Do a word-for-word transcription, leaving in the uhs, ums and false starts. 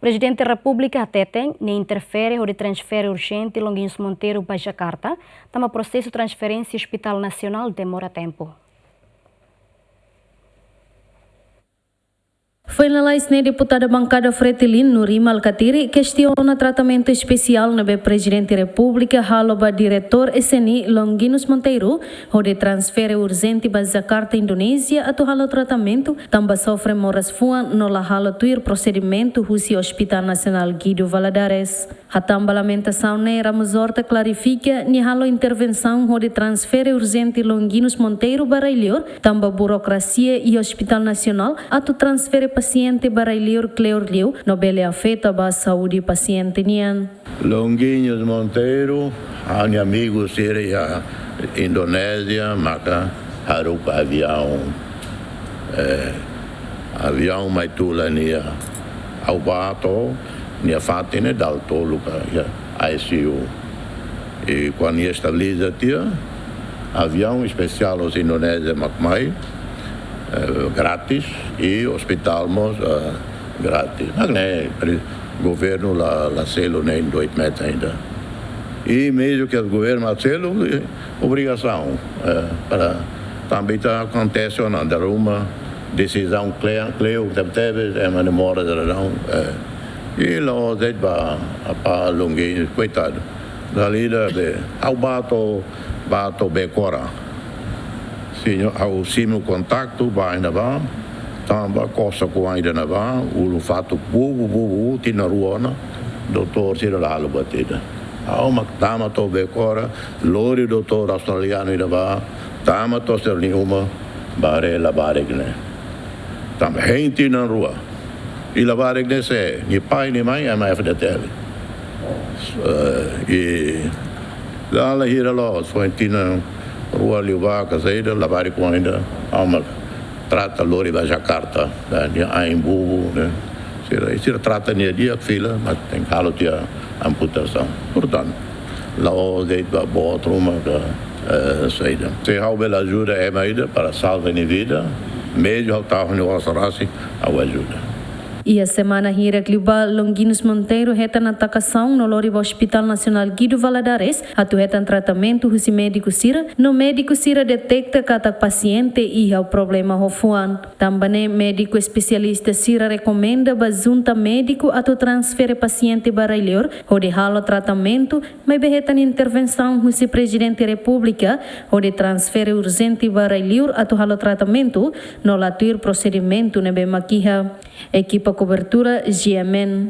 Prezidente Repúblika hateten nia interfere hodi transfere urjente Longuinhos Monteiro ba Jakarta, tanba prosesu transferénsia Hospital Nasionál demora tempu. Foin lalais ne'e, deputada bankada Fretilin, Nurimal Katiri, kestiona tratamentu espesiál ne'ebé Prezidente Repúblika halo ba diretór S N I, Longuinhos Monteiro, hodi transfere urjente ba Jakarta, Indonézia, atu halo tratamentu, tanba sofre moras fuan no la halo tuir prosedimentu husi Hospital Nasionál Guido Valadares. Hatán ba lamentasaun ne'e, Ramos Horta klarifika nia halo intervensaun hodi transfere urjente Longuinhos Monteiro ba rai-liur, tanba burokrasia iha Hospital Nasionál atu transfere pasiente ba rai-liur kleur liu, no bele afeta ba saúde pasiente nian. Longuinhos Monteiro, ha'u-nia amigu sira iha Indonézia, maka haruka aviaun. Eh, aviaun mai tula nia. Ha'u bá to'o nia fatin ne'e dala tolu ka iha I C U. I kuandu nia estabiliza tiha, aviaun espesiál husi Indonézia mak mai, eh, grátis, i ospitál mós, eh, grátis. Mak ne'e, pri-, governu la, la selu nein doit met ainda. I mezmu ke governu la selu, eh, obrigasaun, eh, para tanba ita akontese ona, dala ruma desizaun kleur, kleur, tebe-tebes, ema nia moras dala ruma, eh. I la'ós de'it ba, apá Longuinhos, koitadu. Dala ida be, ha'u bá to'o, bá to'o Becora. Simu, ha'u simu kontaktu, bá iha ne'ebá, tanba kosa kuan iha ne'ebá, ulun fatuk bubu, bubu, tinan rua ona, doutór sira la halo buat ida. Ha'u mak tama to'o Becora, lori doutór australianu iha ne'ebá, tama to'o sira-nia uma, ba haree labarik ne'e. Tanba hein tinan rua. I labarik ne'e sé, nia pai, nia mãe, ema F D T L. Eh, i dala hira loos, foin tinan rua liubá ka saida, labarik kuan ida, ha'u mak trata lori ba Jakarta, nia ain bubu, ne'e. Sira, sira trata nia di'ak fila, mas tenke halo tiha amputasaun. Portantu, la'ós de'it ba boot ruma ka, eh, saida. Se ha'u bele ajuda ema ida para salva nia vida, mezmu ha'u tau ha'u-nia osan rasik, ha'u ajuda. Iha semana hirak liubá, Longuinhos Monteiro hetan atakasaun no lori ba Hospital Nasionál Guido Valadares, atu hetan tratamentu husi médiku sira, no médiku sira deteta katak pasiente iha problema ho fuan. Tanba ne'e, médiku espesialista sira rekomenda ba junta médiku atu transfere pasiente ba rai-liur, hodi halo tratamentu, maibé hetan intervensaun husi Prezidente Repúblika, hodi transfere urjente ba rai-liur atu halo tratamentu, no la tuir prosedimentu ne'ebé mak iha. Ekipa kobertura, G M N.